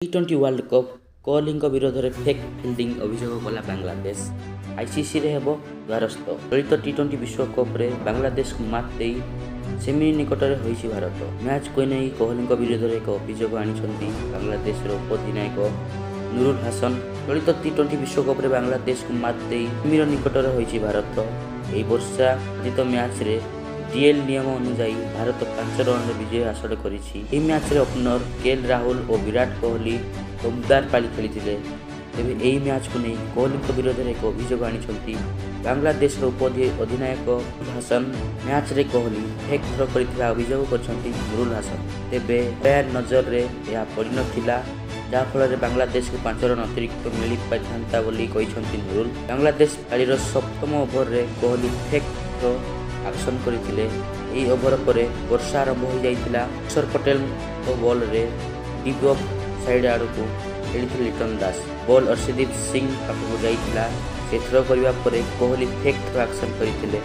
ଟି-20 world cup, କୋହଲିଙ୍କ ବିରୋଧରେ fake fielding ଅଭିଯୋଗ କଲା ବାଂଲାଦେଶ, ଆଇସିସିରେ ହେବ ଦ୍ୱାରସ୍ଥ। ଚଳିତ ଟି-20 ବିଶ୍ୱକପରେ ବାଂଲାଦେଶକୁ ମାତ୍ ଦେଇ ସେମି ନିକଟରେ ହୋଇଛି ଭାରତ। ମ୍ୟାଚ୍କୁ ନେଇ କୋହଲିଙ୍କ ବିରୋଧରେ ଏକ ଅଭିଯୋଗ ଆଣିଛନ୍ତି ବାଂଲାଦେଶର ଉପ-ଅଧିନାୟକ ନୁରୁଲ ହାସନ। ଚଳିତ ଟି-20 ବିଶ୍ୱକପରେ ବାଂଲାଦେଶକୁ ମାତ୍ ଦେଇ ସେମିର ନିକଟରେ ହୋଇଛି ଭାରତ। ଏହି ବର୍ଷା ବାଧିତ ମ୍ୟାଚ୍ରେ ଡିଏଲ୍ ନିୟମ ଅନୁଯାୟୀ ଭାରତ 5 ରନରେ ବିଜୟ ହାସଲ କରିଛି। ଏହି ମ୍ୟାଚ୍ରେ ଓପନର କେଏଲ୍ ରାହୁଲ ଓ ବିରାଟ କୋହଲି ଦମଦାର ପାଳି ଖେଳିଥିଲେ। ତେବେ ଏହି ମ୍ୟାଚ୍କୁ ନେଇ କୋହଲିଙ୍କ ବିରୋଧରେ ଏକ ଅଭିଯୋଗ ଆଣିଛନ୍ତି ବାଂଲାଦେଶର ଉପ-ଅଧିନାୟକ ନୁରୁଲ ହାସନ। ମ୍ୟାଚ୍ରେ କୋହଲି ଫେକ୍ ଥ୍ରୋ କରିଥିବା ଅଭିଯୋଗ କରିଛନ୍ତି ନୁରୁଲ ହାସନ। ତେବେ ଅମ୍ପାୟାର ନଜରରେ ଏହା ପଡ଼ିନଥିଲା, ଯାହାଫଳରେ ବାଂଲାଦେଶକୁ 5 ରନ୍ ଅତିରିକ୍ତ ମିଳିପାରିଥାନ୍ତା ବୋଲି କହିଛନ୍ତି ନୁରୁଲ। ବାଂଲାଦେଶ ପାଳିର ସପ୍ତମ ଓଭରରେ କୋହଲି ଫେକ୍ ଥ୍ରୋ ଆକ୍ସନ କରିଥିଲେ। ଏହି ଓଭର ପରେ ବର୍ଷା ଆରମ୍ଭ ହୋଇଯାଇଥିଲା। ଅକ୍ଷର ପଟେଲଙ୍କ ବଲରେ ଡିପ୍ ଅଫ୍ ସାଇଡ୍ ଆଡ଼କୁ ଖେଳିଥିଲେ ଲିଟନ ଦାସ। ବଲ୍ ଅର୍ଶଦୀପ ସିଂ ପାଖକୁ ଯାଇଥିଲା। ସେ ଥ୍ରୋ କରିବା ପରେ କୋହଲି ଫେକ୍ ଥ୍ରୋ ଆକ୍ସନ କରିଥିଲେ।